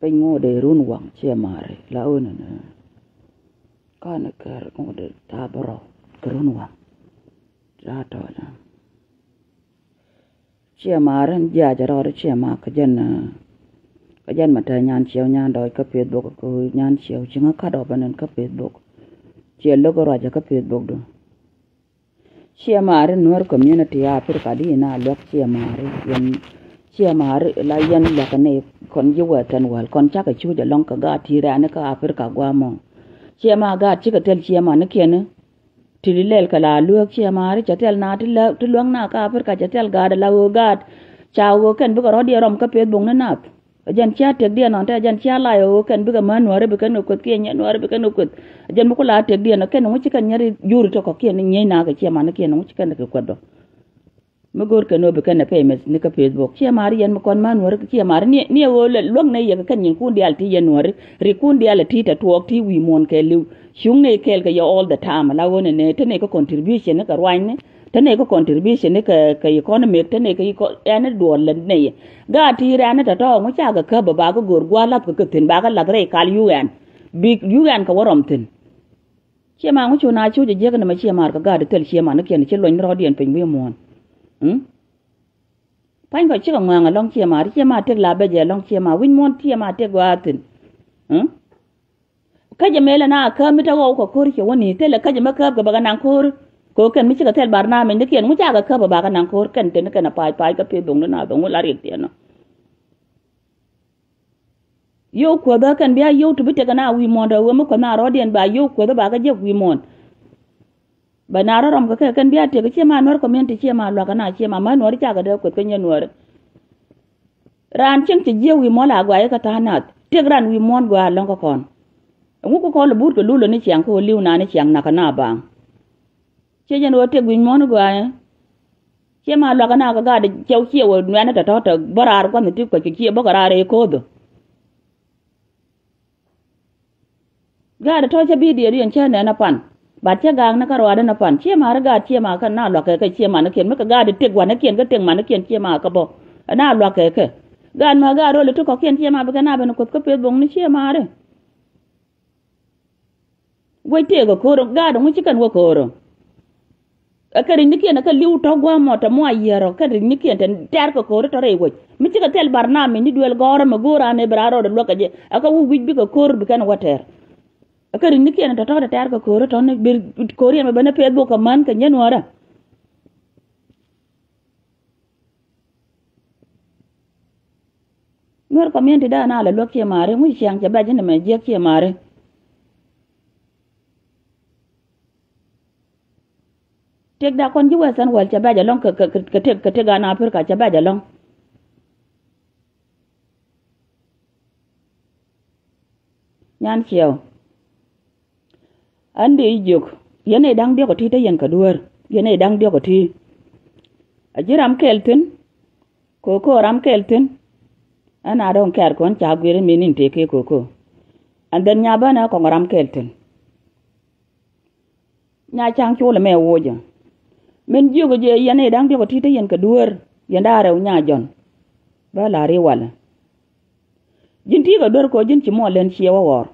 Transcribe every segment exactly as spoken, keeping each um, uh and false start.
Piny ŋot dee run waŋ ciɛ mari la ɣöö nɛnɛ. Kanɛ kɛr ŋot dee ta̱a̱ bärɔw kɛ run waŋ. Ta̱a̱ tɔ̱ɔ̱cä. Ciɛ mari ni jiac rɔɔdɛ ciɛ ma kä jɛn, kä jɛn ma te Nyan Ciɛw Nyan Dɔɔc kä Facebook, kä Nyan Ciɛw ci ŋä kat ɔ bä nɛn kä Facebook. Ciɛ lo̱k ruacä kä Facebook du. Ciɛ mari Nuer community Africa di na luäk ciɛ mari yɛn. Ciɛ mari la yɛn luäk ni kɔn ji̱ Western world kɔn cakɛ cuc alɔŋ kɛ gaat ti rɛɛni kä Africa guamɔ. Ciɛ ma gaat cikɛ thil ciɛ ma ni kiɛni. Ti li lɛl kɛ la luäk ciɛ mari cɛ thil na ti luäk na kä Africa cɛ thil gaat la ɣöö gaat. Ca ɣöö kɛn bikɛ rɔ̱diɛn rɔm kä Facebook ni nath. Ɛ jɛn cia tëkdiɛn ɔn te ɛ jɛn cia lay ɣöö kɛn bikɛ män Nuäri bikɛn kɛ kueth kiɛ nyɛ Nuäri bikɛn kɛ kueth. Ɛ jɛn mi ku la tëkdiɛn ɔ kɛn ŋu ci kɛn nyɛri juri tɔkɔ kiɛn ni nyiey nakɛ ciɛ mani kiɛn ŋu ci kɛn kɛ kueth ɔ. Mi go̱o̱r kɛn ɣöö bikɛn ɛ pɛy mɛth ni kä Facebook ciɛ mari yɛn mi kɔn män Nuäri kiɛ mari ni ɛ ɣöö luäk nɛ yɛ kɛ kɛn nyinkun diaal ti yɛn Nuäri. Rikun diaal ti tɛ tuɔɔk ti wi̱i̱ muɔ̱ɔ̱n kɛɛliw cuŋ nɛ kɛɛl kɛ yɛ all the time la ɣöö nɛ nɛ te nɛ kɛ contribution ni kɛ ruanyni. Te nɛ kɛ contribution ni kɛ, kɛ economic te nɛ kɛ eco-, ɛn ni duɔl lɛ nɛ yɛ. Gaat ti rɛn ni tɔ̱tɔ̱ ŋu cakɛ käp ba kɛ go̱r gua̱a̱r lath kɛ kɛ thi̱n ba kɛ lath rɛy kal U N. Bik U N kɛ wä rɔm thi̱n. Ciɛ ma ŋu cu na cu jɛ jiäk ni mɛ ciɛ mar kɛ gaat thil ciɛ ma ni kiɛn ci luɔny ni rɔɔdiɛn piny wi̱i̱ muɔ̱ɔ̱n. Mm? Pa̱ny kɔ cikɛ ŋua̱a̱ŋ ɛlɔ̱ŋ ciɛ ma ri ciɛ ma tëk la bɛ jɛ ɛlɔ̱ŋ ciɛ ma wi̱ny muɔ̱ɔ̱n ciɛ ma tëk gua̱a̱r thi̱n. Mm? Kä jɛ mëë lɛ na käp mi te ɣɔw kɛ ko̱r cɛ wäni thilɛ kä jɛ mɛ käp kɛ bɛ kɛ naŋ ko̱r. Kɛ ɣöö kɛn mi cikɛ thil barnamij ni kiɛn ŋu cakɛ käp ɛ ba kɛ naŋ ko̱r kɛn teni kɛn a pa̱a̱c pa̱a̱c kä peth dhoŋni na dhoŋ wä la riɛk thiɛn ɔ. Yio̱w kuäthä kɛn bia yio̱w ti bi tekɛ na wi̱i̱ muɔ̱ɔ̱n dee ɣöö mi kuäth na rɔ̱diɛn ba yio̱w kuäthä ba kɛ jiäk wi̱i̱ muɔ̱ɔ̱n. Bɛ na rɔ̱ rɔm kɛ kɛ kɛn bia tekɛ ciɛ ma Nuäär community ciɛ ma luakä na ciɛ ma ma Nuäär cakɛ dee kueth kä nyɛ Nuäär. Raan cieŋ cɛ jiɛ wi̱i̱ muɔ̱ɔ̱n la guayɛ kɛ tha̱a̱ŋ nath. Tiek ran wi̱i̱ muɔ̱ɔ̱n gɔaa lɔ̱ŋ kä kɔn. Ɛŋu kä kɔn lɛ buut kɛ lul ɛ ni ciaŋ kä ɣöö li̱w na ni ciaŋ nakä na baaŋ. Ciɛ jɛn ɣöö tiek wi̱i̱ muɔ̱ɔ̱n gɔaa ɛ. Ciɛ ma luakä na kɛ gaat cɛw ciɛ wä nuɛn tɔ̱tɔ̱ tɛ bä raar gua̱nh ti kuec kɛ ciɛ bä kɛ raar ɛ ko̱o̱dhä. Gaat tɔ̱ cä bi diɛɛr yɛn cä nɛn a pan. Bat cä gaak ni kä ruaadä ni pan ciɛ ma ri gaat ciɛ ma kä na luakä kɛ ciɛ ma ni kiɛn mi kɛ gaat tëk gua̱n ni kiɛn kä tëk ma ni kiɛn ciɛ ma kä bä. Na luakä kɛ gaat ma gaat rol ti kɔ̱kiɛn ciɛ ma bi kɛ na ben kuoth kä peth boŋ ni ciɛ ma ri. Guec tëëk ɛ ko̱r gaat ŋu ci kɛn wä ko̱r. Ɛ kɛ ri̱c ni kiɛn ɛ kɛ li̱w tɔ̱ gua̱a̱mɔ tɛ muac yiɛr ɔ kɛ ri̱c ni kiɛn tɛ tɛ̈r kɛ ko̱ri tɔ̱ rɛy wec mi cikɛ thil barnamij ni duel gɔ̱rä mɛ go̱o̱r an ëë bi raar rɔɔdɛ luäk kɛ jɛ ɛ kɛ wä wi̱c bikɛ ko̱r bi kɛn wä tɛr. Ɛ kɛ ri̱c ni kiɛn tɔ̱tɔ̱ tɛ tɛ̈r kɛ ko̱ri tɔ̱ ni bi ko̱riɛn mɛ ben ɛ peth bok kɛ män kɛ nyɛn wärä. Nuer community da na la luäk ciɛ mari ŋuc ciaŋ cɛ bɛc ni mɛ jiäk ciɛ mari. Tiek da kɔn ji̱ western world cɛ bɛc alɔŋ kɛ, kɛ, kɛ, kɛ tiek, kɛ tiek an Africa cɛ bɛc alɔŋ. Nyan ciɛw. An dee jiök yɛn ɛ da̱ŋ diɔk ɛ ti te yɛn kɛ dueer yɛn ɛ da̱ŋ diɔk ɛ ti. A ji̱ ram kɛɛl thi̱n. Kɛ ɣöö ram kɛɛl thi̱n. Ɛn a dɔ̱ŋ kɛɛr kɔn ca guiir in min in tëë kee kɛ ɣöö. And then nya bänɛ kɔŋ ram kɛɛl thi̱n. Nya ca̱ŋ col ɛmɛ wocä. Min jiök jɛ yɛn i̱ da̱ŋ diɔ̱k ɛ ti̱t te yɛn kɛ dueer yɛn da̱a̱ rɛw nya jɔ̱n. Bä la̱r i̱ walɛ. Ji̱n ti̱i̱ kɛ duer kɛ ɣöö ji̱n ci muɔl lɛn ciɛ wä ɣɔr.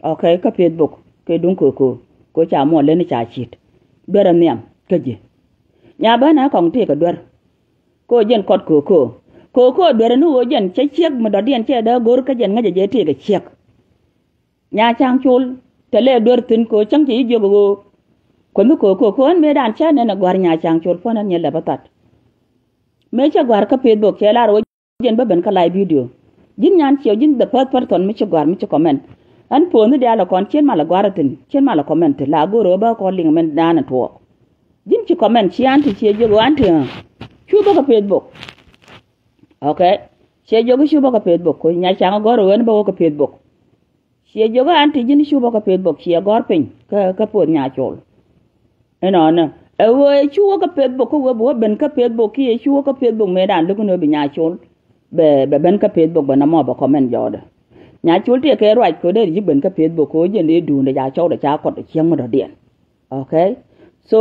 Ok, kä peth bok kɛ duŋ kɛ köö kɛ ɣöö ca muɔl lɛn ca ciet. Duer ɛ nhiam kä ji̱. Nya bänɛ kɔŋ ti̱i̱ kɛ duer. Kɛ ɣöö jɛn kɔt köö köö. Köö köö duer ni ɣöö jɛn cä ciek mi dɔ̱diɛn cɛ dee go̱r kä jɛn ŋäcɛ jɛ ti̱i̱ kɛ ciek. Nya ca̱ŋ col tɛ lɛ duer thi̱n kɛ ɣöö cäŋ cɛ ji̱ jiök ɣöö. Kuänh mi köö köö köö ɛn mëëdan cä nɛn ɛ gɔ̱a̱r nya ca̱ŋ col puɔ̱n ɛn yɛ lɛpä that. Mëë cä gɔ̱a̱r kä peth bok cɛ lar ɣöö jɛn bä ben kä live video. Ji̱n nyan ciɛ ji̱n the first person mi ci gɔ̱a̱r mi ci comment. Ɛn puɔ̱n ni diaal ɛ kɔn cien mal ɛ gɔ̱a̱r ɛ thi̱n cien mal ɛ comment thi̱n la go̱o̱r ɣöö bä kɔn liŋ mɛn naan ɛ tuɔɔk. Ji̱n ci comment ci an ti ciɛ jiök ɣöö an ti ɣä. Cu bä kä peth bok. Ok. Ciɛ jiök cu bä kä peth bok koc nya ca̱ŋ ɛ gɔ̱a̱r ɣöö ɛn bä wä kä peth bok. Ciɛ jiök an ti ji̱n cu bä kä peth bok ciɛ gɔ̱r piny kä, kä puɔth nya col. Inɔnɔ ɛ ɣöö ɛ cu wä kä peth bok kä wee bi wä ben kä peth bok kiɛ cu wä kä peth bok mëëdan lo̱k ni wee bi nya col. Bɛ, bɛ ben kä peth bok bɛ nɔmɔ bɛ comment jɔɔdɛ. Nya col tëë kɛ ruac ko̱dɛ ri ji̱ ben kä peth bok ko̱ jɛn dee duundɛ ca cɔwdɛ ca kɔt cieŋ mi dɔ̱diɛn. Ok. So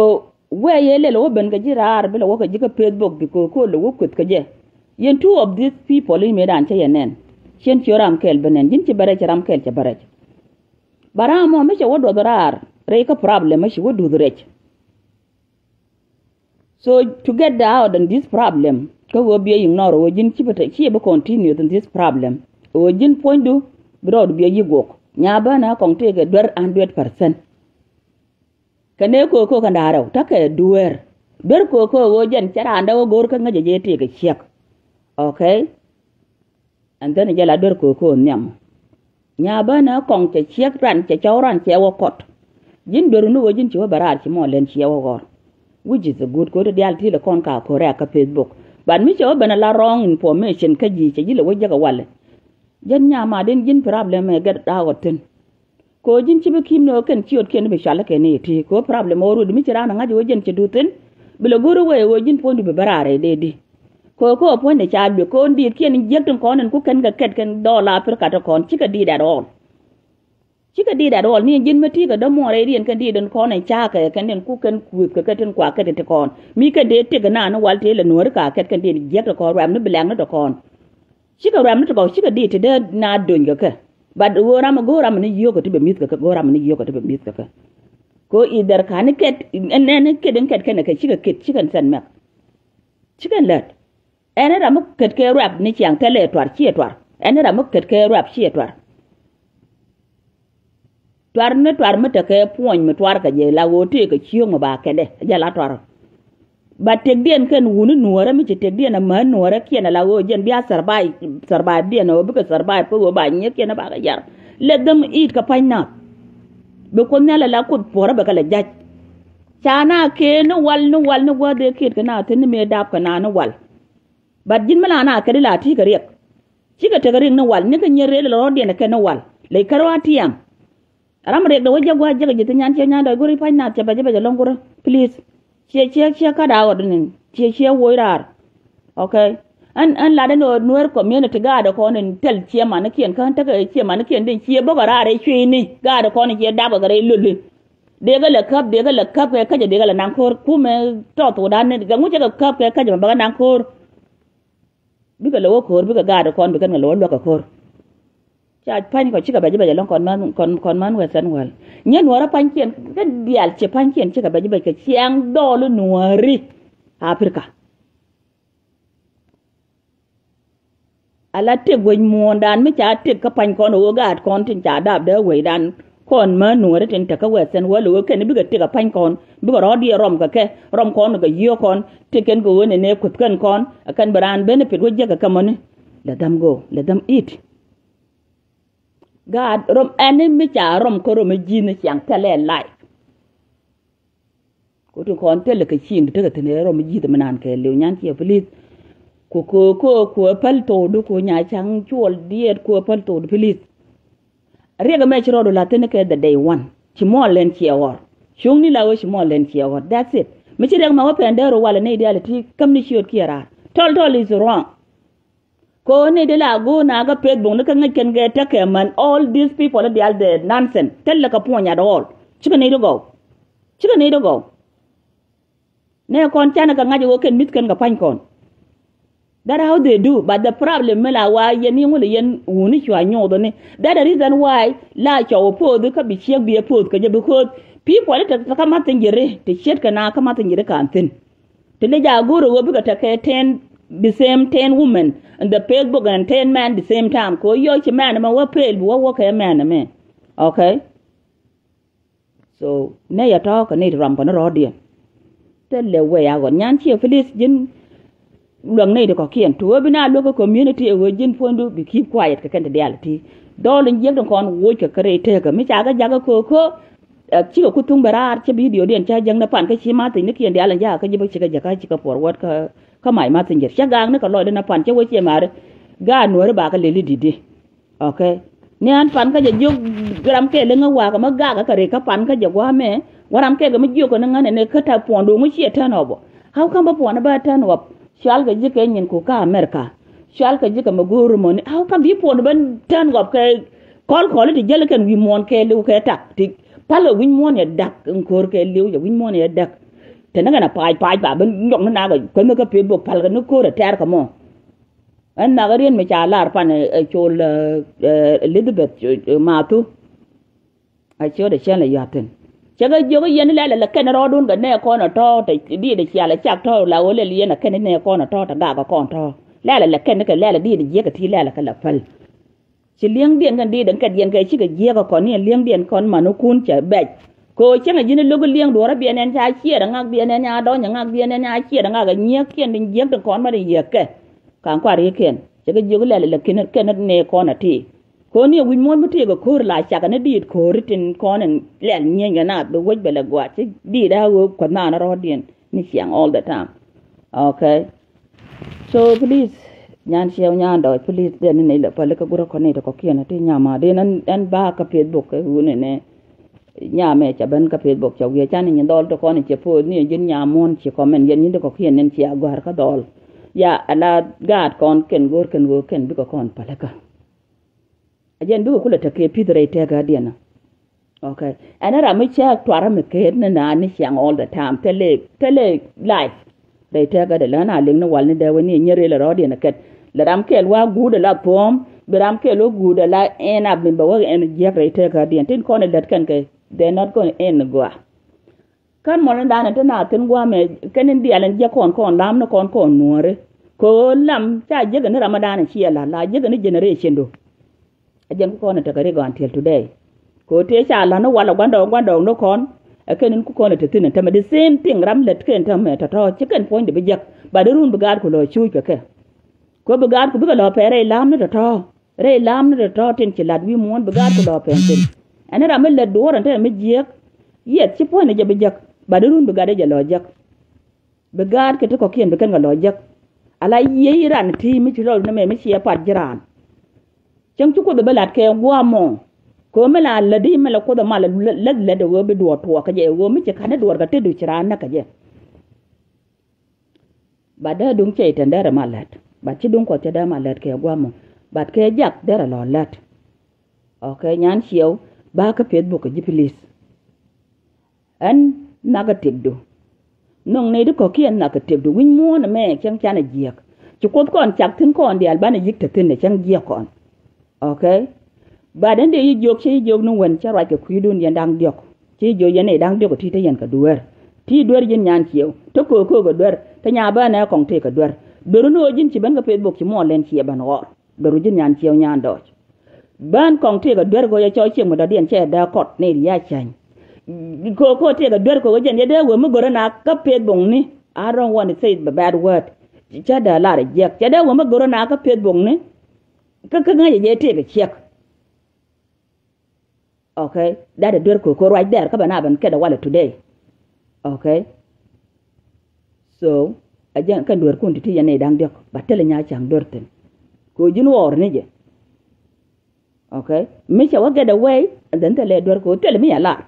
wee yɛ lɛl wä ben kɛ ji̱ raar bi lɛ wä kɛ ji̱ kä peth bok bi ko̱ ko̱ lɛ wä kueth kä jɛ. Yɛn two of these people in mëëdan cä yɛ nɛn. Cien ci ram kɛl ben ɛn, ji̱n ci bɛ rɛc, ram kɛl cɛ bɛ rɛc. Ba ram mɔ mi cɛ wä duɔth raar rɛy kä problem mi ci wä duth rɛc. So to get out in this problem, kä ɣöö biɛ ignore ɣöö ji̱n ci bɛ te, ci bɛ continue in this problem. Ɣöö ji̱n puɔ̱nydu bi rɔɔdu biɛ yi̱k guɔk. Nya bä na kɔŋ tëëkɛ duer hundred percent. Kɛ nee köök köök kɛn da̱a̱ rɛw ta̱kɛ dueer. Duer köök köök ɣöö jɛn cɛ raan dee wä go̱o̱r kä ŋäcɛ jɛ tëëkɛ ciɛk. Okay. And then jɛ la duer köök köök nhiam. Nya bä na kɔŋ cɛ ciɛk ran cɛ cɔw ran cɛ wä kɔt. Ji̱n duer ni ɣöö ji̱n ci wä bɛ raar ci mɔ lɛn ciɛ wä ɣɔr. Which is a good, kööt diaal ti lɛ kɔn ka ko̱rɛ kä Facebook. But mi cɛ wä ben a la wrong information kä ji̱ cɛ ji̱ lɛ wä jek a walɛ. Jɛn nyamadin ji̱n problem ɛ get out thi̱n. Kɛ ɣöö ji̱n ci bi ki̱i̱m ni ɣöö kɛn ciötkiɛn bi cual kɛn i̱ ti kɛ ɣöö problem ɣöö ruɔ̱t mi ci raan ɛ ŋa̱c ɣöö jɛn ci duth thi̱n. Bi lɛ go̱r i̱ wee ɣöö ji̱n puɔ̱nydu bi bä raar ɛ dee di. Kɛ ɣöö kɛ ɣöö puɔ̱nydɛ ca duëë kɛ ɣöö diit kiɛn jiäk tin kɔn in ku kɛn kɛ kɛt kɛn dhɔɔl Africa ti kɔn cikɛ diit at all. Cikɛ diit at all ni ji̱n mi ti̱i̱ kɛ dämuɔɔr rɛydiɛn kɛn diit in kɔn in cakɛ kɛn in ku kɛn kuëth kɛ kɛ tin kua kɛt in ti kɔn mi kɛn dee tëk in naan in wal tëë lɛ nuääri ka kɛt kɛn diit jiäk ti kɔn ruɛm ni bi lɛŋ ni ti kɔn. Cikɛ ruɛm ni ti kɔn cikɛ diit ti dee na dony kɛ kɛ. But ɣöö ram mi go̱o̱r ram mi ni yio̱o̱k kɛ ti bɛ mi̱th kɛ kɛ, go̱o̱r ram mi ni yio̱o̱k kɛ ti bɛ mi̱th kɛ kɛ. Kɛ ɣöö either ka ni kɛt ɛn ɛn kɛt in kɛt kɛn kɛ cikɛ kɛt cikɛ sɛn mɛk. Cikɛ lät. Ɛn ram mi kɛt kɛ ruɛp ni ciaŋ thilɛ tuar ciɛ tuar. Ɛn ram mi kɛt kɛ ruɛp ciɛ tuar. Tuar ni tuar mi tekɛ puɔ̱ny mi tuar kɛ jɛ la ɣöö tëëkɛ ciöŋ mi ba kɛtdɛ jɛ la tuar. Ba tëkdiɛn kɛn wuni nuɔ̱ɔ̱rä mi ci tëkdiɛn a män nuɔ̱ɔ̱rä kiɛn a la ɣöö jɛn bia survive, survive diɛn a ɣöö bikɛ survive kä ɣöö ba nyiëëk kiɛn a ba kɛ yar. Let them eat kɛ pa̱ny nath. Bi Kuoth Nhial a la Kuoth puɔ̱rä bɛ kɛ lɛ ja̱c. Ca na kee ni wal ni wal ni gua̱th dee kiɛt kɛ na thi̱n ni mëë dap kɛ na ni wal. But ji̱n mi la na kɛ di la ti̱i̱ kɛ riɛk. Cikɛ tekɛ riɛk ni wal ni kɛ nyier rɛl lɛ rɔ̱diɛn kɛ ni wal lɛ kɛ rɔ a tiam. Ram riɛk dee wä jiäk gua̱a̱c jiäk ji̱ thi nyan ciɛ nyan dɔc go̱ri pa̱ny nath cɛ bɛ ji̱ bɛ jɛ lɔ̱ŋ go̱rä please. Ciɛ ciɛ ciɛ kat a ɣɔt ni ciɛ ciɛ woc raar. Okay. Ɛn ɛn lat ɛn ɣöö Nuer community gaat ɛ kɔn in thil ciɛ manikiɛn kä ɛn tekɛ ciɛ manikiɛn din ciɛ bäkɛ raar ɛ cueyni gaat ɛ kɔn in ciɛ dapkɛ kɛ rɛy loli. Dee kɛ lɛ käp dee kɛ lɛ käp kɛ käcɛ dee kɛ lɛ naŋ ko̱r kumɛ tɔth wä dan ni kɛ ŋucɛ kɛ käp kɛ käcɛ mɛ bäkɛ naŋ ko̱r. Bikɛ lɛ wä ko̱r bikɛ gaat kɔn bikɛn kɛ lɛ wä luäk kɛ ko̱r. Ca pa̱ny kɔ cikɛ bɛc bɛc ɛlɔ̱ŋ kɔn man kɔn kɔn man western world. Nyɛ nuɔ̱ɔ̱rä pa̱nykiɛn kä diaal ci pa̱nykiɛn cikɛ bɛc bɛc kɛ ciaŋ dhɔɔl nuɔ̱ɔ̱ri Africa. Ala tëk wec muɔ̱ɔ̱ndan mi ca tëk kä pa̱ny kɔn ɣöö gaat kɔn tin ca dap dee wecdan. Kɔn mä nuɔ̱ɔ̱ri tin tekä western world ɣöö kɛn bikɛ tëk a pa̱ny kɔn bikɛ rɔ̱diɛ rɔm kɛ kɛ rɔm kɔn kɛ yiöö kɔn tëk kɛn kɛ ɣöö nɛnɛ kuth kɛn kɔn. Kɛn bi raan benefit wä jiäk kɛ kämäni. Let them go, let them eat. Gaat rɔm ɛn mi ca rɔm kä rɔm ji̱n ciaŋ thilɛ life. Ku ti kɔn thilɛ kɛ cieŋ ti tekɛ thi̱n rɔm ji̱th mi naan kɛ liw nyan ciɛ please. Ku ku ku ku päl thokdu ku nya caŋ cuɔl diɛɛt ku päl thokdu please. Riɛk ɛmɛ ci rɔɔdu la̱th thi̱n kɛ the day one. Ci muɔl lɛn ciɛ ɣɔr. Cuŋni la ɣöö ci muɔl lɛn ciɛ ɣɔr. That's it. Mi ci riɛk mɛ wä pɛn dee rɔ walɛ nɛy diaal ti käm ni ciöt kiɛ raar. Tɔl tɔl is wrong. Kɛ ɣöö nɛy di la go̱o̱r na kä Facebook ni kä ŋäc kɛn kɛ tekɛ män all these people ni diaal the nonsense. Thilɛ kɛ puɔ̱ny at all. Cikɛ nɛy di gɔw. Cikɛ nɛy di gɔw. Nɛ kɔn canɛ kɛ ŋa̱c ɣöö kɛn mi̱th kɛn kɛ pa̱ny kɔn. That how they do, but the problem mi la wa yɛn i̱ ŋul yɛn wuni cua nyoth ni. That the reason why la cɔw poth kä bi ciek bi poth kä jɛ because people te kä math in jiri te ciet kɛ na kä math in jiri kan thin. Te le ja go̱r ɣöö bikɛ te kɛ ten the same ten women in the Facebook and ten men the same time ko yɔ ci mɛn mɛ wä pel bi wä wä kɛ mɛn mɛ. Okay. So nɛ yɛ tɔ̱ kɛ nɛy ti ruam kɔn rɔ̱ɔ̱diɛn. Thilɛ wee a ɣɔn nyan ciɛ pilis ji̱n. Luäk nɛy ti kɔ̱kiɛn ti ɣöö bi na luäk kä community ɛ ɣöö ji̱n puɔ̱nydu bi keep quiet kɛ kɛn ti diaal ti. Dhɔl in jiäk tin kɔn woc kɛ kɛ rɛy tekä mi ca kɛ jakä köök köök. Cikɛ ku thuŋ bɛ raar cä video diɛn cä jäŋ ni pan kä ci ma thi̱n ni kiɛn diaal in jakä kä ji̱ bä cikɛ jäkä cikɛ puɔr wät kä kä my messenger cä gaak ni kɛ lɔcdä ni pan cä wee ciɛ mari. Gaat nuääri ba kɛ lili di̱t di. Okay. Ni an pan kä jɛ jiök ram kɛɛl iŋä wakä mi gak kä rik kä pan kä jɛ gua̱a̱mɛ. Wä ram kɛɛl kɛ mi jiök kɛ ni ŋän ɛn kä ta puɔ̱n duŋ mi ciɛ tɛn ɔbɔ. How come bä puɔ̱n bä tɛn ɔb? Cual kɛ ji̱ kɛ nyin ku kä America. Cual kɛ ji̱ kɛ mi go̱o̱r mɔni. How come bi puɔ̱n bä tɛn ɔb kɛ kɔl kɔl ti jäl kɛn wi̱i̱ muɔ̱ɔ̱n kɛɛliw kɛ tak ti pal kɛ wi̱i̱ muɔ̱ɔ̱n yɛ dak in ko̱o̱r kɛɛliw yɛ wi̱i̱ muɔ̱ɔ̱n yɛ dak. Tɛn ni kɛn a pac pac ba bä nyɔk ni nak kɛ kueth mi kä peth bä pal kɛ ni ko̱o̱r ɛ tɛɛr kɛ mɔ. Ɛn nhak riet mi ca lar pan ɛ col Elizabeth Mathu. A ciöt ɛ cɛn lɛ yɔ̱a̱thin cɛ kɛ jiök yɛn lɛl ɛ lɛ kɛn rɔɔdun kɛ nɛɛ kɔn ɛ tɔ̱ tɛ diit ɛ cial ɛ cak tɔ̱ la ɣöö lɛl yɛn ɛ kɛn nɛɛ kɔn ɛ tɔ̱ tɛ gak ɛ kɔn tɔ̱ lɛl ɛ lɛ kɛn kɛ lɛl ɛ diit ɛ jiäk ɛ ti lɛl ɛ kɛ lɛ päl. Ci li̱eŋdiɛn kɛn diit ɛn kɛt yɛn kɛ cikɛ jiäk ɛ kɔn ni ɛ li̱eŋdiɛn kɔn man ɛ kun cɛ bɛc. Kɛ ɣöö cäŋɛ ji̱n ɛ lo̱k ɛ li̱eŋ duɔ̱ɔ̱rä biɛn ɛn ca ciɛɛr ɛ ŋak biɛn ɛn ca dɔ̱ny ɛ ŋak biɛn ɛn ca ciɛɛr ɛ ŋak ɛ nyiäk kiɛn din jiäk tin kɔn mɛn ɛ yiëk kɛ. Ka̱n kuar yiëkiɛn cɛ kɛ jiök lɛl ɛ lɛ kɛn kɛn ni kɔn ɛ ti. Kɔn ni wi̱c muɔ̱ɔ̱n mi tëëk ɛ ko̱r la cakɛ ni diit ko̱ri tin kɔn in lɛl nyieeny kɛ na bi wec bɛ lɛ gua̱a̱c ci diit a ɣöö kuäth naan rɔɔdiɛn ni ciaŋ all the time. Okay. So please, nyan ciɛw nyan dɔɔc, please, dee ni nɛy lɛ päli kä gurä kɔn ni ti kɔ̱kiɛn ti nyama dee ɛn ba kä Facebook kɛ wuni ni nyamɛ ca ben kä Facebook ca wiee can ni nyin dhɔl ti kɔn in ciɛ poth ni ji̱n nyam muɔ̱ɔ̱n ci comment yɛn nyin ti kɔ̱kiɛn ni ci a gɔ̱a̱r kä dhɔl. Ya ala gaat kɔn kɛn go̱o̱r kɛn go̱o̱r kɛn bikɛ kɔn päli kä. A jɛn bikɛ kulɛ tekɛ pi̱th rɛy tɛk a diɛn. Okay. Ɛn ram mi cɛ tuarä mi ket ni na ni ciaŋ all the time. Thilɛ thilɛ life. Rɛy tɛk a diɛn lɛ na liŋ ni wal ni dee wä ni nyɛ rɛl rɔɔdiɛn ket. Lɛ ram kɛl wa guud ala thuɔ̱ɔ̱m bi ram kɛl wa guud ala ɛn a mi bɛ wä ɛn jiɛk rɛy tɛk a diɛn tin kɔn ilät kɛn kɛ. They're not going in gua. Kän mɔl ni danɛ ti na thin guamɛ kɛn in dial in jiɛ kɔn kɔn lam ni kɔn kɔn nuɔri. Kɛ ɣöö lam ca jiäkɛ ni ram mi danɛ ciɛ la la jiäkɛ ni generation du. A jɛn ku kɔn in tekɛ rik until today. Kɛ ɣöö tëë ca la ni wal a guandɔɔk guandɔɔk ni kɔn. Ɛ kɛn in ku kɔn in te thin in tämɛ the same thing ram lät kɛn tämɛ tɔ̱tɔ̱ ci kɛn puɔ̱ny de bi jiäk. Ba di run bi gaat ku lɔ cuuc kɛ kɛ. Kɛ ɣöö bi gaat ku bikɛ lɔ pɛɛrɛ ilam ni tɔ̱tɔ̱. Rɛy lam ni tɔ̱tɔ̱ tin ci lat wi̱i̱ muɔ̱ɔ̱n bi gaat ku lɔ pɛn thi̱n. Ɛn ram mi lät duɔ̱ɔ̱r ɛn te mi jiääk. Yiɛth ci puɔ̱ny ni jɛ bi jäk. Bat di run bi gat jɛ lɔ jäk. Bi gaat kɛ ti kɔ̱kiɛn bi kɛn kɛ lɔ jäk. Ala yiëë iran ti mi ci rɔl ni mɛ mi ciɛ pat ji̱ raan. Cäŋ ci kuoth bi lat kɛ gua̱a̱mɔ. Kɛ ɣöö mi la lätdi mi la kuoth mal lät lät ɛ ɣöö bi duɔ̱ɔ̱r tuɔɔk kɛ jɛ ɛ ɣöö mi ci ka̱n ni duɔ̱ɔ̱r kɛ tetdu ci raan näk kɛ jɛ. Bat dee duŋ cɛ itɛn derɛ ma lät. Bat ci duŋ kuɔth cɛ dee ma lät kɛ guamɔ. Bat kɛ jak derɛ lɔ lät. Okay, nyan ciɛw ba kä Facebook ji̱ please. Ɛn nhakɛ tëkdu. Nhɔŋ nɛy ti kɔ̱kiɛn nhakɛ tëkdu wi̱ny muɔ̱ɔ̱n ɛmɛ cäŋ canɛ jiäk. Ci kuoth kɔn cak thi̱n kɔn diaal banɛ yi̱k te thi̱n ɛ cäŋ jiäk kɔn. Okay. Bat ɛn dee yi jiök ci yi jiök ni wen cä ruac kɛ kui̱dun yɛn da̱ŋ diɔ̱k. Ci yi jiök yɛn nɛy da̱ŋ diɔ̱k ti te yɛn kɛ dueer. Ti dueer ji̱n nyan ciew te köök köök kɛ dueer te nya bä nɛ kɔŋ tëë kɛ dueer. Dueer ni ɣöö ji̱n ci ben kɛ Facebook ci muɔɔn lɛn ciɛ ben ɣɔr. Dueer ji̱n nyan ciew nyan dɔɔc. Bän kɔŋ tëë kɛ dueer kɛ ɣöö yɛ cɔɔc ciek mi dɔ̱diɛn cɛ dee kɔt nɛy ri ya cäny. Köök köök tëë kɛ dueer kɛ ɣöö jɛn yɛ dee wee mi görä na kä Facebook ni. I don't want to say the bad word. Cä dee lar jiɛk cɛ dee wee mi görä na kä Facebook ni. Kä kä ŋäcɛ jɛ tëëk ɛ ciɛk. Okay. That a duer kɛ kɛ ruac dɛr kä bɛ na bɛn kɛt a walɛ today. Okay. So a jɛn kɛn duer kun ti ti yɛn ni da̱ŋ diɔk ba tɛlɛ nya ca̱ŋ duer thin. Kɛ ji̱n ɣɔr ni jɛ. Okay. Mi cɛ wä get away and then tɛlɛ duer kɛ tɛlɛ mi a lar.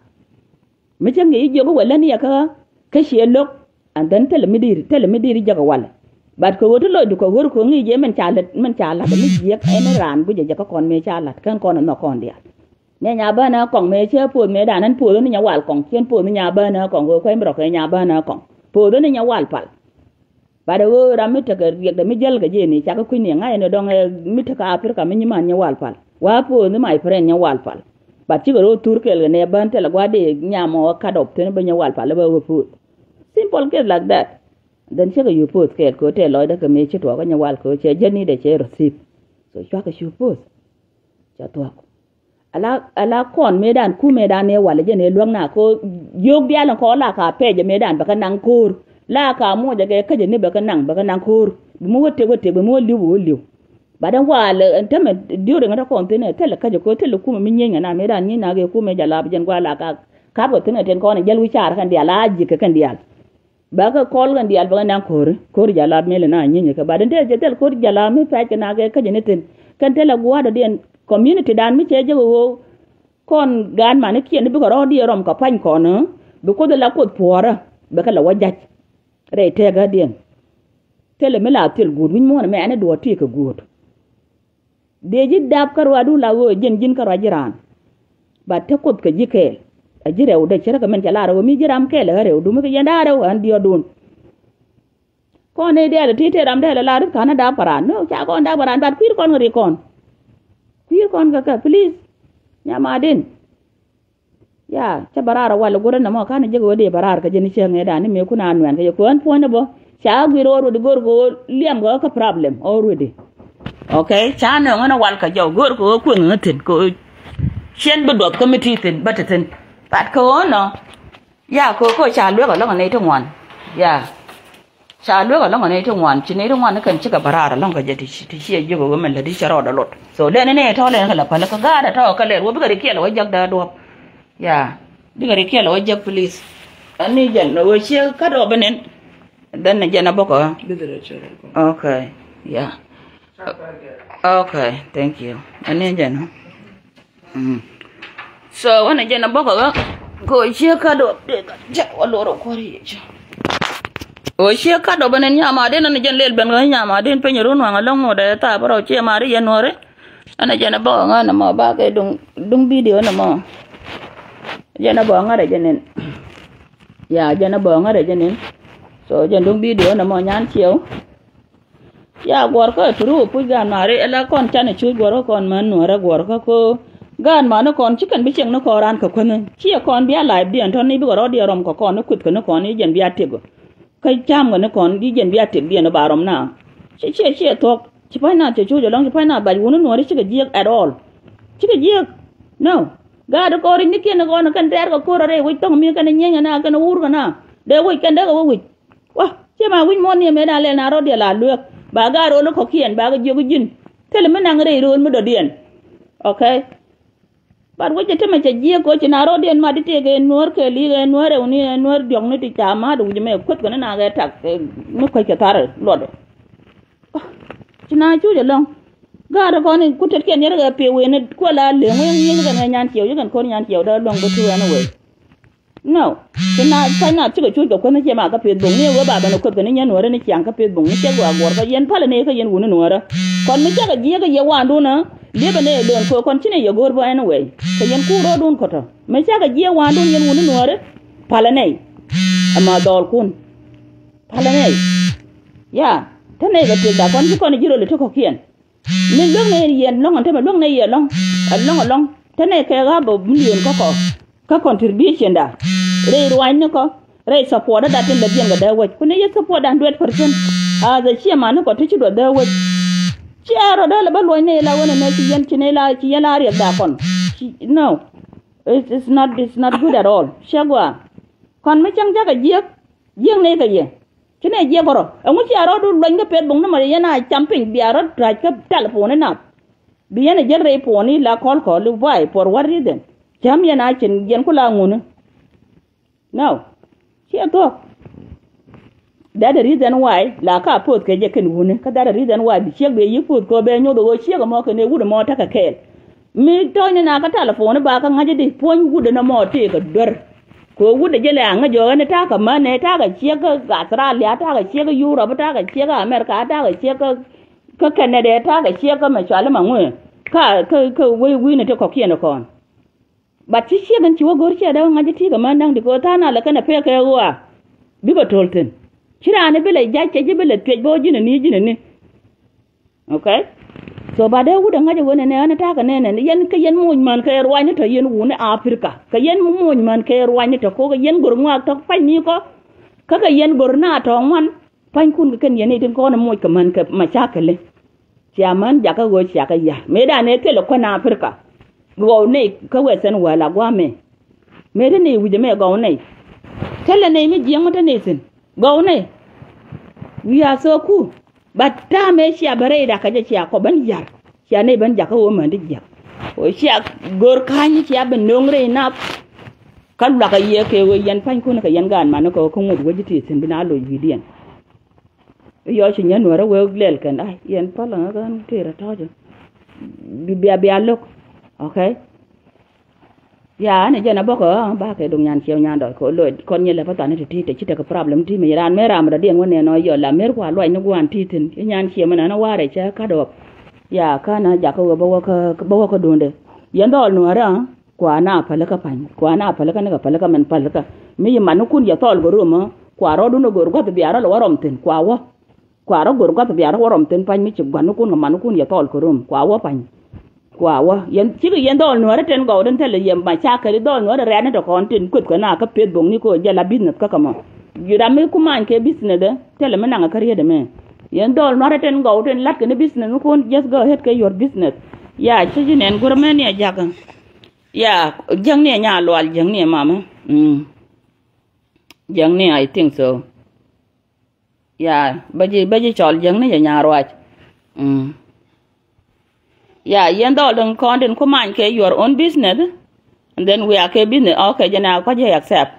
Mi cä ŋi̱i̱c jiök wä lä ni a kä kä ciɛ lo̱k. And then thilɛ mi di̱i̱r thilɛ mi di̱i̱r jäk walɛ. But kɛ ɣöö ti lɔcdu kɛ ɣör kɛ ŋi̱i̱c jɛ min ca lät min ca la̱t mi jiɛk ɛn raan guic jɛ jɛ kä kɔn mëë ca la̱t kɛn kɔn ɛ nhɔk kɔn diaal. Mëë nya bänä kɔŋ mëë cä poth mëë dan ɛn poth ni nya wal kɔŋ cien poth ni nya bänä kɔŋ ɣöö kuec mi rɔk kɛ nya bänä kɔŋ poth ni nya wal pal. But ɛ ɣöö ram mi tekɛ riɛkdɛ mi jäl kɛ jɛ ni cakɛ kui̱ni ŋa̱c ɛn dɔŋ ɛ mi tekɛ Africa mi nyiman nya wal pal wa poth ni my friend nya wal pal. But cikɛ ro̱o̱ thur kɛɛl kɛ nɛ bän thilɛ gua̱a̱r dee nyam ɔ cut off thi̱n bä nya wal pal bä ɣöö poth. Simple case like that. Then cä kɛ yup poth kɛɛl kɛ ɣöö tɛɛ lɔcdä kɛ mëë ci tuɔɔk kä nyɛ wal kɛ ɣöö cɛ jätni dee cɛ receive. So cua kɛ cup poth. Cɛ thuɔ̱k. Ala ala kɔn mëëdan ku mëëdan ni wal jɛ ni luäk na kɛ ɣöö yio̱o̱k diaal in kɔn la ka pɛɛcɛ mëëdan bɛ kɛ naŋ ko̱o̱r. La ka muɔcɛ kɛ käcɛ ni bɛ kɛ naŋ bɛ kɛ naŋ ko̱o̱r. Bi mi wä tëk wä tëk bi mi wä li̱w bi wä li̱w. Bat ɛn wal ɛn tämɛ during ɛn rɔ kɔn thi̱n ɛ thilɛ käcɛ kɛ ɣöö thilɛ kumɛ mi nyieny ɛ na mëëdan nyieny na kɛ kumɛ jɛ la bi jɛn gua̱a̱ la ka kap kɛ thi̱n ɛ tin kɔn ɛ jäl wi̱c caar kɛn diaal a ji̱ kɛ kɛn diaal. Bä kɛ kɔl kɛn diaal bä kɛ naŋ ko̱ri ko̱ri jɛ lap mëëli na nyieny kɛ bat in tëë jɛ thil ko̱ri jɛ lap mi pɛc kɛ na kɛ käcä ni thi̱n. Kɛn thilɛ gua̱a̱r dɔ̱diɛn community dan mi cɛ jɛ kɛ ɣöö kɔn gaat manikiɛn ni bikɛ rɔ̱ diɛ rɔm kɛ pa̱ny kɔn bi kuoth la kuoth puɔ̱ɔ̱rä bɛ kɛ lɛ wä ja̱c. Rɛy tɛɛkädiɛn thilɛ mi la thil guut wi̱ny muɔ̱ɔ̱n ɛmɛ ɛn i̱ duɔ̱ɔ̱r ti kɛ guut. Dee ji̱ dap kä ruaadu la ɣöö ji̱n ji̱n kä ruac ji̱ raan. Bat te kuoth kɛ ji̱ kɛɛl a ji̱ rɛw dee cärä kɛ min cɛ lar ɣöö mi ji̱ ram kɛɛl ɛ ɣä rɛw dumi kɛ yɛn da̱a̱ rɛw ɣän diɔ̱ɔ̱dun. Kɔn ni diaal ti te ram dee la la rit ka̱n a dak paran. No, ca kɔn dak paran, but kui̱r kɔn kɛ ri kɔn. Kui̱r kɔn kɛ kɛ, please. Nyamaden. Ya, cä bä raar a wal a go̱rä nɔmɔ ka̱n a jek ɣöö dee bä raar kä jɛn cäŋ ëë dan ni mëë kun a nuɛn kä yɛ kuäär puɔ̱ny ni bä. Ca guir already go̱r kɛ ɣöö liam kɛ kä problem already. Okay, ca nöŋ ɣän a wal kɛ jɔw go̱r kɛ ɣöö kuëŋ ɣä thi̱n kɛ ɣöö ciɛn bi duɔth kä mi ti thi̱n bä ti thi̱n. But kɛ ɣöö nɔ, ya, kɛ ɣöö kɛ ɣöö ca luek alɔŋ a nɛy ti ŋuan. Ya. Ca luek alɔŋ a nɛy ti ŋuan, ci nɛy ti ŋuan ni kɛn cikɛ bä raar alɔŋ kɛ jɛ ti ci, ti ci a jiök a ɣöö min lät i̱ cɛ rɔɔd a lot. So, dee ni nɛy tɔ̱ lɛn kɛ la päl kä gaat a tɔ̱ kɛ lɛr wä bikɛ ri kiɛl a wä jek dee duɔ̱ɔ̱p. Ya. Bikɛ ri kiɛl a wä jek, please. Ani jɛn a wä ciɛ kat ɔ bi nɛn. Then ni jɛn a bɔk ɔ. Bidhi rɛ cɛ rɛ kɔ. Okay. Ya. Okay, thank you. Ani jɛn ɔ. Mm. So, wänɛ jɛn a bɔk a ɣä. Kɛ ɣöö ciɛ kat ɔ, dee gat jɛ wä lor ɔ kuäär yɛ cɛ. Ɣöö ciɛ kat ɔ bä nɛn nyamaden, ɛn jɛn lɛl ben ɣä nyamaden piny run waŋ alɔŋ ŋot ɛ thaap rɔ ciɛ mari yɛn nuɔri. Ɛn jɛn a bɔk a ŋa̱t nɔmɔ ba kɛ duŋ, duŋ video nɔmɔ. Jɛn a bɔk a ŋa̱t ɛ jɛ nɛn. Ya, jɛn a bɔk a ŋa̱t ɛ jɛ nɛn. So, jɛn duŋ video nɔmɔ nyan ciɛw. Ya guɔ̱rkä through puc gaat mari, ala kɔn canɛ cuc guɔ̱rkä kɔn män nuɔ̱rä guɔ̱rkä ko. Gaat mani kɔn ci kɛn bi cieŋ ni kɔn raan kɛ kuänh. Ciɛ kɔn bia live diɛn tɔ̱ni bikɛ rɔ̱diɛn rɔm kɛ kɔn ni kui̱thkɛ ni kɔn i̱ jɛn bia tiek. Kä cam kɛ ni kɔn i̱ jɛn bia tiek diɛn ba rɔm na. Ciɛ, ciɛ, ciɛ thuɔ̱k. Ci pa̱ny na cɛ cuc ɛlɔ̱ŋ, ci pa̱ny na bac wuni nuɔ̱ri cikɛ jiɛk at all. Cikɛ jiɛk. No. Gaat kɔn ri̱c ni kiɛn kɔn kɛn tɛɛr kɛ ko̱r a rɛy wec thɔ̱ŋ mi kɛn nyieny kɛn a kɛn wur kɛn a. Dee wec kɛn dee kɛ wä wec. Wa, ciɛ ma wi̱c muɔ̱ɔ̱n ni ɛmɛ na lɛl na rɔ̱diɛn la lueek. Ba gaat ro̱l kɔ̱kiɛn ba kɛ jiök ji̱n. Thilɛ mi naŋ rɛy ro̱l mi dɔ̱diɛn. Okay. But wec jɛ temɛ cɛ jiɛk koci na rɔ̱diɛn ma di tëëk ɛ nuäär kɛ li̱i̱k ɛ nuäär ɛ wuni ɛ nuäär diɔ̱kni ti ca ma̱a̱t wi̱c mɛ kueth kɛn na kɛ tak, eh, mi kuec kɛ thar luɔtdɛ. Ci na cuc ɛlɔ̱ŋ. Gaat kɔn in ku tetkiɛn yɛr kɛ pi̱i̱ wi̱i̱ni kuɛ la leŋ wi̱i̱ ŋi̱i̱c kɛn kɛ nyan ciɛw, ci kɛn ko̱r nyan ciɛw dee luäŋ bä tuuc ɛn wee. No. Ci na, ci na cikɛ cuc kɛ kuänh ciɛ ma kä Facebook ni wee ba ben kueth kɛ ni nyɛ nuɔrä ni ciaŋ kä Facebook ni cɛ gɔaa guɔr kä yɛn palä ni kä yɛn wuni nuɔrä. Kɔn mi cakɛ jiɛk kɛ yɛ wandun ɛ liepɛ ni ɛ lön kɛ kɔn ci ni yɛ go̱o̱r bä anyway. Kɛ yɛn kuur rɔɔdun kɔtɔ mi cakɛ jiɛk wandun yɛn wuni nuɔrä. Palä nɛy. Ɛma dhɔɔlkun. Palä nɛy. Ya. Te nɛy kɛ tëkda kɔn ci kɔn ji̱ röl ɛ ti kɔ̱kiɛn. Mi luäk nɛ yɛn lɔ̱ŋ ɛn tämɛ luäk nɛ yɛn lɔ̱ŋ ɛlɔ̱ŋ ɛlɔ̱ŋ te nɛ kɛ ɣa̱p ɔ million kä kɔ kä contribution da rɛy ruanyni kɔ rɛy support da tin lɛ biɛn kɛ dee wec kunɛ yɛ support da hundred percent. As a chairman ni kɔ ti ci duɔth dee wec. Ci a rɔ dee lɛ bä luɔ̱ny nɛ la wen ɛnɛ ci yɛn ci nɛ la ci yɛn la riɛk da kɔn. No, it's, it's not, it's not good at all. Cɛ gua kɔn mi cäŋ jakɛ jiɛk jiɛk nɛ kɛ yɛ. Ci nɛ jiɛk kɔrɔ ɛŋu ci a rɔɔdu luɔny kä pet buŋ ni mɔ yɛn a cam piny bia rɔ rac kä telephone ni nath. Bi yɛn a jäl rɛy puɔni la call call i̱ why, for what reason? Cam yɛn a cin yɛn ku la ŋuni. No. Ciɛ thuɔ̱k. That the reason why la ka poth kɛ jɛ kɛn wuni kä that the reason why bi ciek bɛ yi poth kɛ bɛ nyoth ɣöö ciek ɛmɔ kɛn ɛ wut ɛmɔ tekɛ kɛɛl. Mi tɔ̱ɔ̱cni na kä telephone ba kä ŋa̱c di puɔ̱ny wut ɛn ɛmɔ tëëkɛ duer. Kɛ wut ɛ jɛ lɛ aŋäc ɣöö ɛn ta̱a̱ kɛ män ɛ ta̱a̱ kɛ ciek kä Australia ta̱a̱ kɛ ciek kä Europe ta̱a̱ kɛ ciek kä America ta̱a̱ kɛ ciek kä Canada ta̱a̱ kɛ ciek kä mɛ cuali ma ŋuɛ. Kä kä kä wee wi̱i̱ni ti kɔ̱kiɛn ɛ kɔn. But ci ciek in ci wä go̱r ciɛ dee wä ŋa̱c i̱ ti̱i̱ kɛ män da̱ŋ di kɛ ɣöö tha̱a̱ŋ na lɛ kɛn ɛ pek kɛ ɣöö a bikɛ to̱l thi̱n. Ci raan i̱ bi lɛ jac cɛ ji̱ bi lɛ thiec bä wä ji̱n ɛ ni ji̱n ɛ ni. Okay. So ba dee wut ɛ ŋa̱c ɛ wen ɛnɛ ɣän ɛ ta̱a̱ kɛ nɛn ɛn yɛn kɛ yɛn moc män kɛ ruanyni tɔ̱ yɛn wuni Africa kɛ yɛn moc män kɛ ruanyni tɔ̱ ko̱k kɛ yɛn go̱r ŋɔak tɔ̱ pa̱ny ni kɔ. Kä kɛ yɛn go̱r na tɔ̱ ŋuan. Pa̱nykun kɛ kɛn yɛn i̱ tin kɔn ɛ moc kɛ män kɛ macakɛli. Cia män jakä ɣöö cia kɛ ya̱r mëëdan ëë thilɛ kuän Africa. Ɣɔw nɛy kä Western world a gua̱a̱mɛ. Mëë te nɛy wi̱cdɛ mɛ gɔw nɛy. Thilɛ nɛy mi jiɛŋ mi te nɛy thi̱n gɔw nɛy. We are so cool. But ta̱a̱ mëë cia ben rɛy dakä jɛ cia kɔ ben ya̱r. Cia nɛy ben jakä ɣöö män di jiäk ɣöö cia gör ka̱ny cia ben nöŋ rɛy nath. Kä luakä yiëë kɛ ɣöö yɛn pa̱nykun kɛ yɛn gaat man kɛ ɣöö kä ŋot wec ti thi̱n bi na loc wi̱i̱diɛn. I̱ yɔ ci nyɛ nuɔ̱ɔ̱rä wee lɛl kɛn ay yɛn päl ɣän tëërä tɔ̱ɔ̱cä. Bia bia lo̱k. Okay. Ya ɛn ɛ jɛn a bäkɛ ɣä bakɛ duŋ nyan ciɛw nyan dɔl kɛ ɣöö loc kɔn nyɛ lɛ päthan ti ti te ci tekɛ problem ti mi raan mëë ram rɔ̱diɛn wä nɛn ɔ yɔl la mëër kua luac ni gua̱a̱n ti thi̱n i̱ nyan ciɛw mi nɛn ɛ wa̱a̱ rɛc cä ka̱t ɣɔp. Ya kä na jakä ɣöö bä wä kä bä wä kä duundɛ. Yɛn dhɔl nuɔ̱ɔ̱rä. Kua na pälikä pa̱ny kua na pälikä nikɛ pälikä mɛn pälikä. Mi yi manikun yɛ thɔɔl gör ɣömä kua rɔɔdun ɛ gör gua̱th bia rɔl ɛ wä rɔm thi̱n kua wä. Kua rɔ gor gua̱th bia rɔ wä rɔm thin pa̱ny mi ci gua̱n ni kun kɛ man ni kun yɛ thɔɔl kɛ rum kua wä pa̱ny. Kua wä yɛn cikɛ yɛn dhɔɔl nuäärä tin gɔw tin thilɛ yɛ macakɛl i̱ dhɔɔl nuäärä rɛɛt ni tɛ kɔn tin kueth kɛ na kä peth boŋ ni kɛ jɛ la business kä kɛ mɔ. Ram mi kumany kɛ business ɛ thilɛ mi naŋɛ kä riet ɛmɛ. Yɛn dhɔɔl nuäärä tin gɔw tin lat kɛ ni business ni kun just go ahead kɛ your business. Ya ci ji̱ nɛn gurɛ mɛ ni ɛ jakä. Ya jäŋni ɛ nya lual jäŋni ɛ mamä. Mm. Jäŋni, I think so. Ya bä ji̱ bä ji̱ cɔl jäŋni jɛ nyaruac. Mm. Ya yɛn dhɔl däŋ kɔn tin ku many kɛ your own business. And then we are kɛ business, okay, jɛ na kua̱c jɛ accept.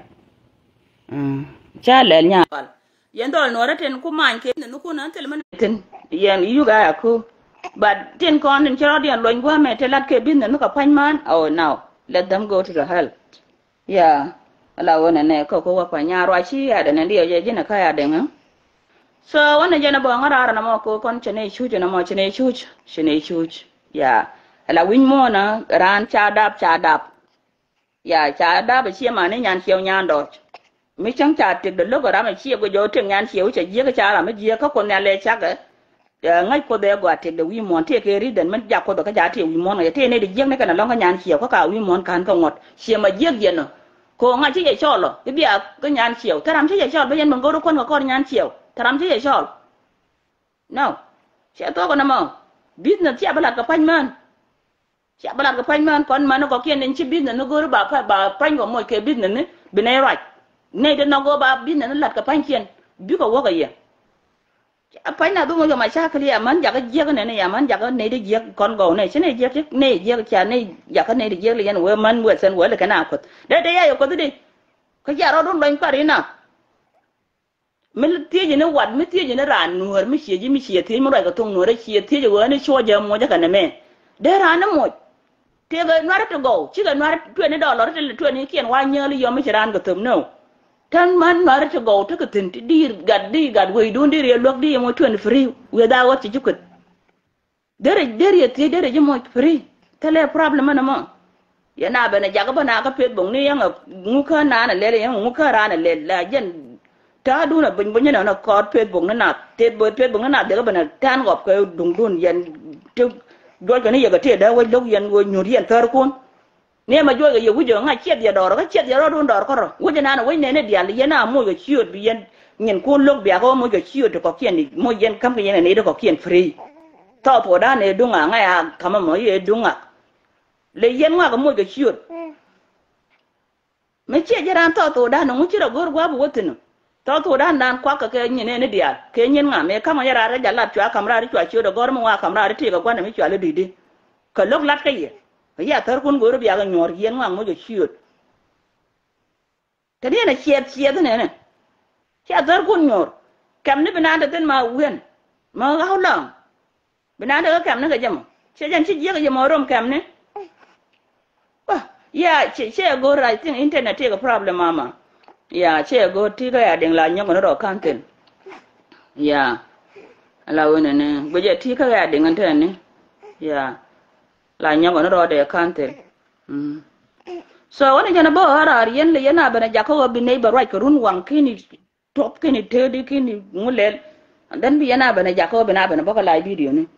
Mm. Ca lɛl nya. Yɛn dhɔl nuɔrɛ tin ku many kɛ business ni kun an thil mɛ tin yɛn yuk a ku. But tin kɔn tin ci rɔdiɛn luɔny guamɛ ti lat kɛ business ni kɛ pa̱ny man. Oh no. Let them go to the hell. Ya, ala wä nɛnɛ kä kä wä pa nyaruac ci ya dɛn diɛ jɛ ji̱n kä ya dɛn. So wä nɛ jɛn bä ŋä rara na mɔ ko kɔn cɛ nɛ cuc na mɔ cɛ nɛ cuc cɛ nɛ cuc. Ya, ala wi̱ny muɔnä ran ca dap ca dap. Ya, ca dap cie ma ni nyan ciɛw nyan dɔc. Mi cäŋ ca tëk dɛ lo̱k ram cie guic jɛ wä tëk nyan ciɛw cɛ jiäk ca ram mi jiäk kä kuoth nhial lɛ cakɛ. Ɛ, ŋäc Kuoth ɛ gɔaa tëkdɛ wi̱i̱ muɔ̱ɔ̱n tëë kɛ ri̱t dɛn mi jak Kuoth kä ca tëë wi̱i̱ muɔ̱ɔ̱n ŋäc tëë nɛy ti jiäk ni kɛn alɔ̱ŋ kä nyan ciɛw kä ka wi̱i̱ muɔ̱ɔ̱n ka̱n kä ŋuɔ̱t ciɛ ma jiäk yɛn ɔ. Kɛ ɣöö ŋa̱c ci yɛ cɔɔl ɔ i̱ bia kä nyan ciɛw thil ram ci yɛ cɔɔl bä yɛn ben go̱o̱r kuɔ̱n kɛ kɔr nyan ciɛw thil ram ci yɛ cɔɔl. No. Ciɛ thuɔ̱k ɛn ɛmɔ. Business ciɛ bä lat kɛ pa̱ny mään. Cia bä lat kɛ pa̱ny mään kɔn män kɔkiɛn in ci business ni go̱o̱ri ba pa̱ny kɔ moc kɛ business ni bi nɛy ruac. Nɛy ti nɔk go̱o̱r ba business ni lat kɛ pa̱nykiɛn bikɛ wäk ɛ yɛ. Pa̱ny na dhumɔ yom a cakili ya män jakä jiäk nɛni ya män jakä nɛy ti jiäk kɔn gɔw nɛy ci nɛy jiäk ci nɛy jiäk cia nɛy jakä nɛy ti jiäk li yɛn wee män wee sɛn wee li kɛn a kuäth dee dee ya yɛ kuäth di. Kä cia rɔɔdun luɔny kuat ina. Mi thiecä ni wat mi thiecä ni raan nuäär mi ciɛ ji̱ mi ciɛ thiec mi ruac kɛ thoŋ nuäärä ciɛ thiecä ɣöö ni cuɔ jɛ moc ɛ kɛ nɛmɛ. Dee raan ni moc. Tëëkɛ nua̱rä ti gɔw cikɛ nua̱rä tueni dɔlɔr ti lɛ tueni kiɛn wa nyääl yɔm mi ci raan kɛ thöm nöö. Tän män nua̱rä ti gɔw tekɛ thi̱n ti diir gat diir gat wecdun diir yɛ luäk diir yɛ moc tueni free. Wi̱i̱ dhaa ɣɔt ci ji̱ kueth. Derɛ derɛ yɛ thiec derɛ ji̱ moc free. Thilɛ problem ɛn ɛmɔ. Yɛn a ben a jakä bä na kä Facebook ni yɛn a ŋukä naan a lɛl yɛn a ŋukä raan a lɛl la jɛn. Ta̱a̱dun a buny buny ni nɔ kɔɔt Facebook ni nath tet both Facebook ni nath dek a ben a tɛn gɔp kɛ duŋdun yɛn. Ti juɔc kɛ ni yɛ kɛ tëë dee wec lo̱k yɛn wec nyuut yɛn thäär kun. Ni ɛmɛ juɔc kɛ yɛ wi̱cɛ ŋa̱c ciɛth yɛ dɔɔr kä ciɛth yɛ rɔɔdun dɔɔr kärɔ wi̱cɛ nan wi̱c nɛn i̱ diaal yɛn a moc kɛ ciöt bi yɛn nyinkun lo̱k biakä wä moc kɛ ciöt ti kɔ̱kiɛn i̱ moc yɛn käm kɛ yɛn ɛ nɛy ti kɔ̱kiɛn free. Thɔɔth wä dan ɛ duŋ ŋa̱k ŋa̱c a ka̱mä mɔ i̱ ɛ duŋ ŋa̱k. Lɛ yɛn ŋa̱k ɛ moc kɛ ciöt. Mi ciɛ ji̱ raan thɔɔth wä dan ŋu ci rɔ go̱r gua̱a̱p wä thi̱n. Thɔɔth wä dan dan kuak kɛ kɛ nyin ɛ ni diaal kɛ nyin ŋa̱k mi ka̱mä yɛ raar kä jalat cua ka̱m raar cua ciöt ɛ gɔ̱r mi ŋuak ka̱m raar i̱ ti̱i̱ kɛ gua̱n ɛ mi cua lä di̱t i̱. Kɛ lo̱k lat kä yɛ. Kɛ yɛ athär kun go̱o̱r biak inyuɔ̱ɔ̱r yɛn ŋɔaŋ moc ɛ ciöt. Te ni ɛn ɛ ciɛth ciɛth inɛnɛ. Ci athär kun nyuɔ̱ɔ̱r. Kɛm ni bi naan te thin ma wi̱en. Ma ɣa̱w lɔ̱ŋ. Bi naan te kä kɛm ni kɛ jɛ mɔ. Ciɛ jɛn ci jiäk jɛ mɔ rom kɛm ni. Wah, ya, ci, ci ɛ go̱o̱r, I think internet ti kɛ problem mama. Ya, ci ɛ go̱o̱r ti kä ya diŋ la nyɔk ni rɔ kan thin. Ya. La wen ni guic ɛ ti kä ya diŋ ni tɛn ni. Ya. La nyɔk ni rɔ dee kan thin. Mm. So wani jɛn a bä a raar yɛn li yɛn a ben a jakä wä bi neighbor ruac kɛ run waŋ kini top kini tedi kini ŋu lɛl. And then bi yɛn a ben a jakä wä bi na ben a bä kɛ live video ni.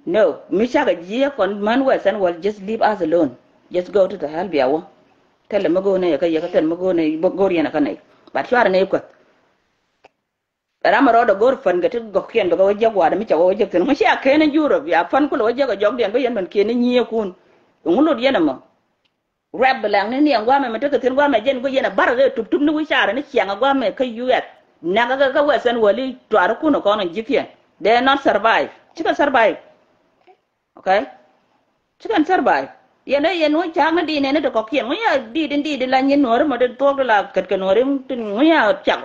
No, mi cakɛ jiɛ kɔn man wɛ sɛn wal just leave us alone. Just go to the hell bia wä. Thilɛ mi go̱o̱r nɛ yɛ kä yɛ kä thil mi go̱o̱r nɛ go̱o̱r yɛn a kä nɛ. But cuarɛ nɛ kuäth. Ram a rɔɔdɛ go̱r pän kɛ ti gɔ̱kiɛn bɛ kɛ wä jiäk wa̱a̱dɛ mi cɛ wä wä jiäk thi̱n ŋu cia ken in Europe ya pän kulɛ wä jiäk a jɔkdiɛn bä yɛn ben kiɛn in nyiee kun. Ŋu lot yɛn ɛmɔ. Rɛp bɛ lɛŋ ni niɛŋ guamɛ mi tekɛ thi̱n guamɛ jɛn guic yɛn a barɛ kɛ tup tup ni wi̱c carɛ ni ciaŋ a guamɛ kä U S. Nɛk kɛ kɛ Western world i̱ tuaari kun ɛ kɔn in ji̱kiɛn. They not survive. Cikɛ survive. Okay. Ci kɛn thär ba̱a̱c. Yɛn ɛ yɛn ŋuc ca̱a̱k ni diit nɛn ni ti kɔ̱kiɛn ŋuc ya diit in diit in la nyin nuɔ̱ɔ̱ri mɔ ti thuɔ̱k ti la kɛt kɛ nuɔ̱ɔ̱ri ti ŋuc ya cak.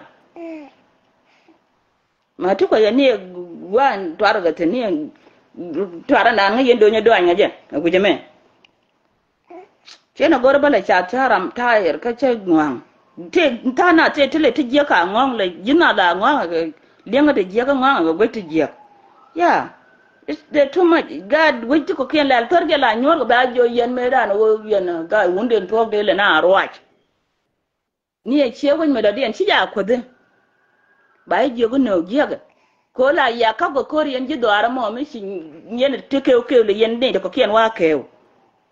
Ma ti kɔ yɛn ni ɛ gua̱a̱n tuarɛ kɛ thi̱n ni ɛ tuarɛ naan ŋäc yɛn do̱nyɛ dua̱ny ŋäcɛ ɛ gui̱cɛ mɛ. Ciɛ nɛ go̱rɛ bä lɛ cath cä ram tayɛr kä cä ŋua̱a̱ŋ. Ti tha̱a̱ŋ na ti ti lɛ ti jiäk ka ŋɔ̱ŋ lɛ ji̱ na la ŋɔ̱ŋ kɛ li̱eŋä ti jiäk kä ŋɔ̱ŋ kɛ guec ti jiäk. Ya. It's the too much. Gaat wec ti kɔ̱kiɛn lɛl thär jɛ la nyuɔ̱r kɛ ba jiɔ yɛn mëë dan wä yɛn gaat wundɛn thuɔ̱k dee lɛ na ruac. Ni ɛ ciɛ wec mëë dɔ̱diɛn ci ja kuäthi. Ba jiɛ jiök inöök jiäkɛ. Ko la ya kap kɛ ko̱r yɛn ji̱ dhɔaarä mɔ mi ci yɛn ti kew kew lɛ yɛn ni ti kɔkiɛn wa kew.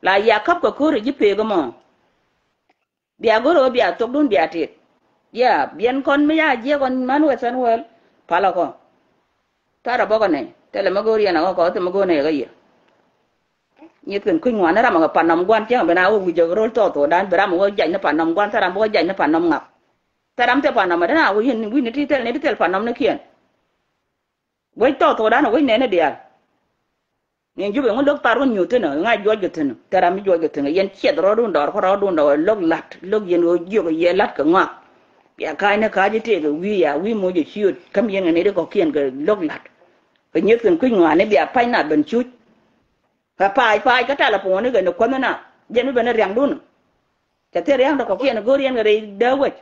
La ya kap kɛ ko̱r ji̱ pek mɔ. Bia go̱r ɣä bia thokdun bia tit. Ya biɛn kɔn mi ya jiɛk ɣɔn man wɛ thɛn wäl. Palä kɔ. Tarä bɔkɔ nɛ tɛlɛ mi go̱r yɛn a ɣä kɔ thɛ mi go̱r nɛ ɣä yɛ. Nyieth kɛn kui̱ny ŋuan ni ram a kɛ pan nɔm guan cäŋ ben a wä wi̱c jɛ rol tɔɔth wä dan bi ram a wä jac ni pan nɔm guan thɛ ram bi wä jac ni pan nɔm ŋak. Thɛ ram thɛ pan nɔm a den a wä yɛn wi̱c ni ti thɛl ni ti thɛl pan nɔm ni kiɛn. Wec tɔɔth wä dan a wec nɛn ni diaal. Ni jupɛ ŋu lo̱k thar wä nyuth thin ŋa juɔc kɛ thin tɛ ram mi juɔc kɛ thin yɛn ciɛth rɔɔdun dɔɔr kä rɔɔdun dɔɔr lo̱k la̱t lo̱k yɛn ɣöö jiök yɛ la̱t kɛ ŋɔak. Bia ka̱a̱cni ka̱a̱c i̱ tëëkɛ wi̱i̱ ya wi̱i̱ moc ɛ ciöt käm yɛn kɛ nɛy ti kɔ̱kiɛn kɛ lo̱k la̱t. Kɛ nyieth kɛn kui̱ny ŋɔaani bia pa̱ny na ben cuc. Kɛ paac paac kä talɛ puɔ̱ni kɛ ni kuänh na jɛn mi ben ni riaŋdun. Cɛ thil ria̱ŋdɛ kɔ̱kiɛn go̱o̱r yɛn kɛ rɛy dee wec.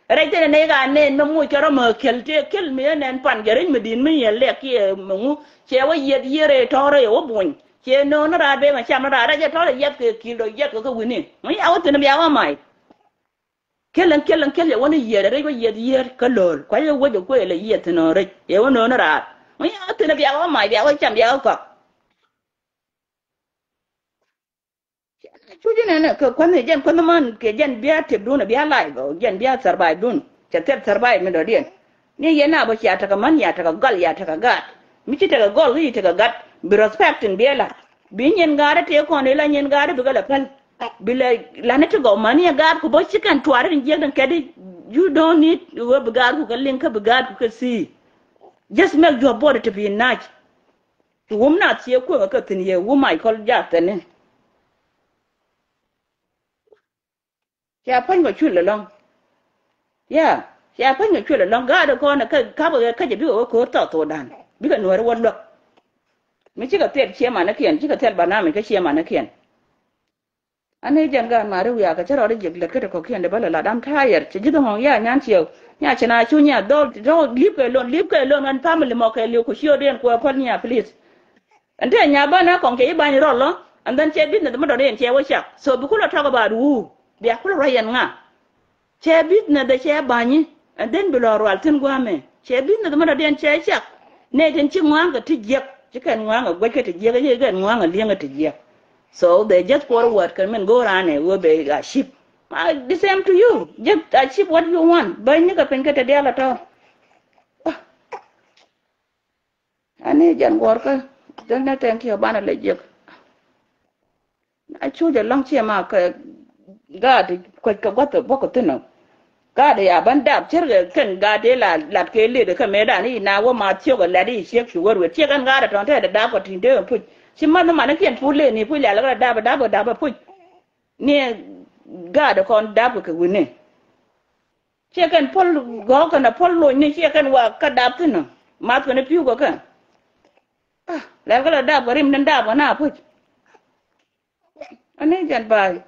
Rɛy thilɛ nɛy ka nɛn mi muc kɛ rɔ mɛ kɛl tëë kɛl mi ɛ nɛn pan jɛ rɛc mi di̱i̱t mi yɛn lɛk kiɛ mi ŋu. Cɛ wä yiɛth yiëër rɛy tɔ̱rä yɛ wä buny cɛ no̱o̱n ni raar ben mɛ cam ni raar rɛc ɛ tɔ̱rä yiɛth kɛ ki̱l dɔ yiɛth kɛ kä wi̱ni mi ya wä thi̱n bia wä mac. Kɛl ɛn kɛl ɛn kɛl yɛ wä ni yiɛth rɛc wä yiɛth yiëër kä lo̱l kuac yɛ wä jɛ kuɛ yɛ lɛ yiɛth thi̱n ɔ rɛc yɛ wä no̱o̱n ni raar mi ya wä thi̱n bia wä mac bia wä cam bia wä kɔk. Cuc inɛnɛ kɛ kuänh jɛn kuänh man kɛ jɛn bia tip dun bia live jɛn bia survive dun. Cɛ thil survive mi dɔ̱diɛn. Ni yɛn a bä cia tekɛ män ya tekɛ gɔl ya tekɛ gaat. Mi ci tekɛ gɔl kä yi tekɛ gat bi respect in bi la. Bi nyin gaat tëë kɔn ila nyin gaat bikɛ la päl. Bi la lani ti gɔw mani ya gaat ku bä ci kɛn tuari ni jiɛk den kɛdi. You don't need wä bi gaat ku kɛ liŋ kä bi gaat ku kɛ see. Just make your body to be nice. Ti wum na thiee kueŋä kä thi̱n yɛ wum Michael Jackson ni. Cia päny kɔ cuël ɛlɔ̱ŋ. Ya cia päny kɔ cuël ɛlɔ̱ŋ gaat kɔn kä kapkɛ kä jɛ bikɛ wä ko̱o̱r tɔth thokdan bikɛ nuääri wä luäk. Mi cikɛ thil ciɛ manikiɛn cikɛ thil banamic kä ciɛ manikiɛn. Ani jɛn gaat mari wiakɛ cä rɔɔdi jiɛk lät kä ti kɔ̱kiɛn di bä lɛ lat am tayɛr cɛ ji̱th ŋɔ̱ŋ ya nyan ciɛw. Nya cɛ na cu nya dhɔl dhɔl li̱p kɛ lon li̱p kɛ lon ɛn family mɔ kɛ liw ku ciötdiɛn kuɛ päl nya please. Ɛn tëë nya bä na kɔŋ cɛ i̱ bany rɔl lɔ. And then cɛ business mi dɔ̱diɛn cɛ wä cak so bi kulɛ talk about who bia kulɛ ruac yɛn ŋa. Cɛ business dɛ cɛ banyi. And then bi lɔ rual thin guamɛ cɛ business mi dɔ̱diɛn cɛ cak. Nɛ tin ci ŋuaŋ kɛ ti jiɛk ci kɛn ŋuaŋ kɛ guɛc kɛ ti jiɛk ci kɛn ŋuaŋ kɛ liɛŋ kɛ ti jiɛk. So they just forward kɛ min go around ɛ wee bɛ a sheep. The same to you. Just a sheep what you want bä nyikɛ piny kɛ ti dial at all. Ani jɛn guɔ̱rkä. Jɛn ni thank you banɛ lɛ jiɛk. Na cu jɛ lɔ̱ŋ ciɛ ma kɛ gaat kuec kɛ gua̱th bä kɛ thi̱n ɔ. Gaat ya ban dap cär kɛ kɛn gaat dee la lat kɛ lëëdɛ kɛ mëëdan i̱ na wä ma thiök ɛ lat i̱ ciek cu wä ruet ciek ɛn gaat ɛ tɔ̱ŋ tɛɛdɛ dap kɛ ti̱n dee puc ci math ni manikiɛn puc lëëni puc lial kɛ dap dap dap puc. Ni gaat ɛ kɔn dap kɛ kɛ wi̱ni. Ciɛ kɛn puɔl gɔ̱ɔ̱k kɛn a puɔl lony ni ciɛ kɛn wa kä dap thi̱n ɔ. Math kɛn i̱ pi̱w kɛ kɛ. Lɛl kä la dap kɛ rim ni dap kɛ na puc. Ani jɛn ba̱a̱c.